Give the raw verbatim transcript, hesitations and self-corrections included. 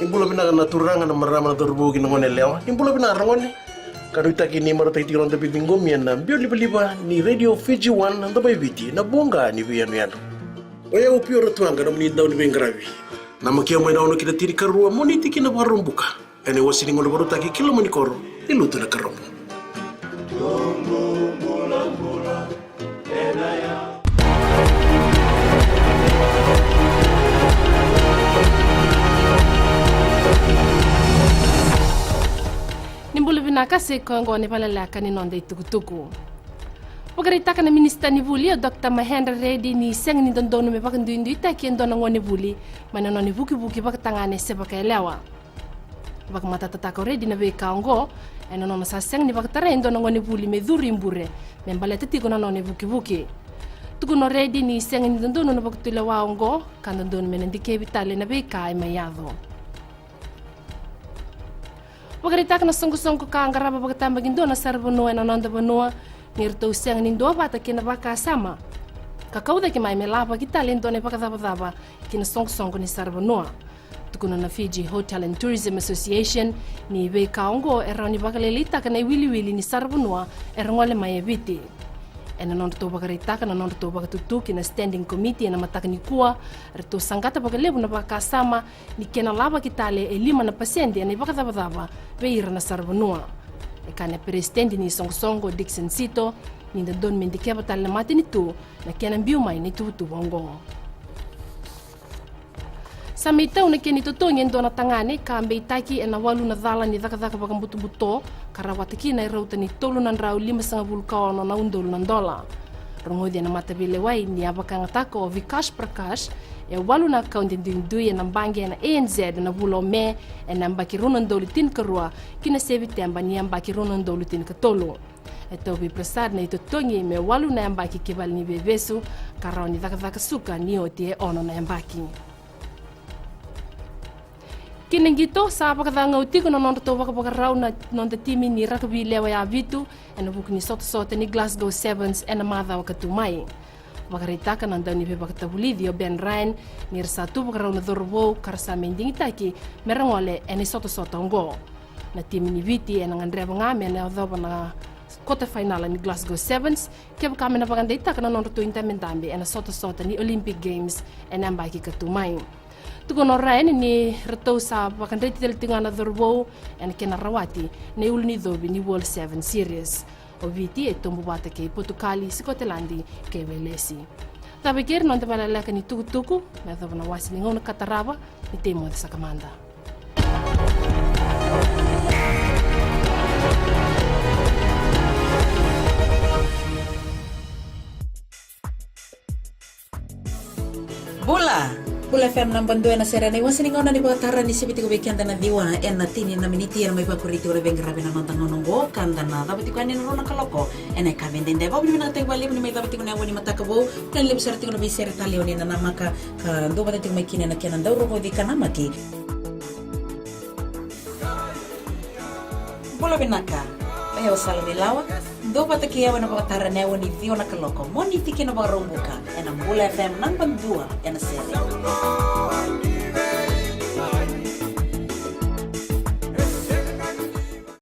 Ni bula vinaka na turaga, na marama, na cauravou kei na gone yalewa. Ni bula vinaka ragone. Ka nuitaki ni marautaki tiko na noda veiciqomi ena biau livaliva ni Radio Fiji One, na Domo i Viti, na buqa ni veiyanuyanu. O yau Pio Ratuaqa, nomuni dau ni veiqaravi. Namaki au mai na ono ki na tinikarua, Moniti ki na Vakaraubuka. Ena iwase ni gauna vakarautaki ki loma ni koro, i Lutu, Nakarobo. Ni bula vinaka, sa i koya oqo na vakaleleka ni noda itukutuku. Vakaraitaka na minisita ni vuli o Doctor Mahendra Reddy ni sega ni dodonu me vakaduiduitaki e dua na gone vuli mai na nona ivukivuki vakatagane se vakayalewa. Vakamatatataka o Reddy na veika oqo ena nona sa sega ni vakatarai e dua na gone vuli me curu i bure me baleta tiko na nona ivukivuki. Tukuna o Reddy ni sega ni dodonu na vakatulewa oqo, ka dodonu me na dikevi tale na veika e mai yaco. Vakaraitaka na soqosoqo ka qarava vakatabakidua na saravanua ena noda vanua ni ratou sega ni duavata kei na vakasama ka kaucaki mai me lavaki tale e dua na ivakacavacava ki na soqosoqo ni saravanua. Tukuna na Fiji Hotel and Tourism Association ni veika oqo e rawa ni vakalailaitaka na iwiliwili ni saravanua era gole mai e Viti. Ena nodratou vakaraitaka na nodratou vakatutu ki na standing committee ena mataka nikua, ratou saqata vakalevu na vakasama ni kena lavaki tale e lima na pasede ena ivakacavacava vei ira na saravanua. E kaya na peresitedi ni soqosoqo, Dickson Sito, ni dodonu me dikeva tale na matanitu na kena biu mai na ituvatuva oqo. Sa mai tau na kena itotogi e dua na tagane ka beitaki ena walu na cala ni cakacaka vakabutobuto ka rawata kina e rauta ni tolu na drau limasagavulu ka ono na udolu na dola. Rogoci ena mataveilewai ni a vakayagataka o Vikash Prakash e walu na akaude duidui ena baqe ena A N Z ena vula o Me ena yabaki rua na udolu tinikarua ki na Seviteba ni yabaki rua na udolu tinikatolu. E tauvi Prasad na itotogi me walu na yabaki ki vale ni veivesu ka rawa ni cakacaka suka ni oti e ono na yabaki. Ki na qito, sa vakacagau tiko na nodratou vakavakarau na noda timi ni rakavi lewe ya vitu ena vuku ni sotasota ni Glasgow Sevens ena macawa ka tu mai. Vakaraitaka na dauniveivakatavulici o Ben Ryan ni ra sa tu vakarau na cauravou ka ra sa mai digitaki me ra gole ena isotasota oqo. Na timi ni Viti ena gadreva ga me na yacova na kota fainala ni Glasgow Sevens kevaka me na vakadeitaka na nodratou idabedabe ena sotasota ni Olympic Games ena yabaki ka tu mai. Tukuna o Ryan ni ratou sa vakadreti tale tiko ga na cauravou ena kena rawati na iulunicovi ni World Sevens Series. O Viti e tobu vata kei Potukali, Sikoteladi kei Welesi. Cava e keri na noda vakaleleka ni tukutuku me yacova na wase ni gauna ka tarava. Ni tei moce saka mada. Bula! Bula F M naba dua ena sere ena iwase ni gauna ni vakatara ni sivi tiko vei keda na ciwa ena tini na miniti ena mai vakuri tiko na veiqaravi ena noda gauna oqo ka da na cava tiko yani ena rua na kaloko ena yakavi edaidai. Vakavinavinakataki vakalevu ni mai cava tiko na yawa ni mataka vou. Kena levu sara tiko na veisere talei o ni na namaka ka dua vata tiko mai kina ena kena dau rogoci ka namaki. Bula vinaka. O yau Sala Vilawa. Dua vata kei au ena vakatara ena yawa ni ciwa na kaloko Moniti ki na Vakaraubuka ena Bula F M naba dua ena sere.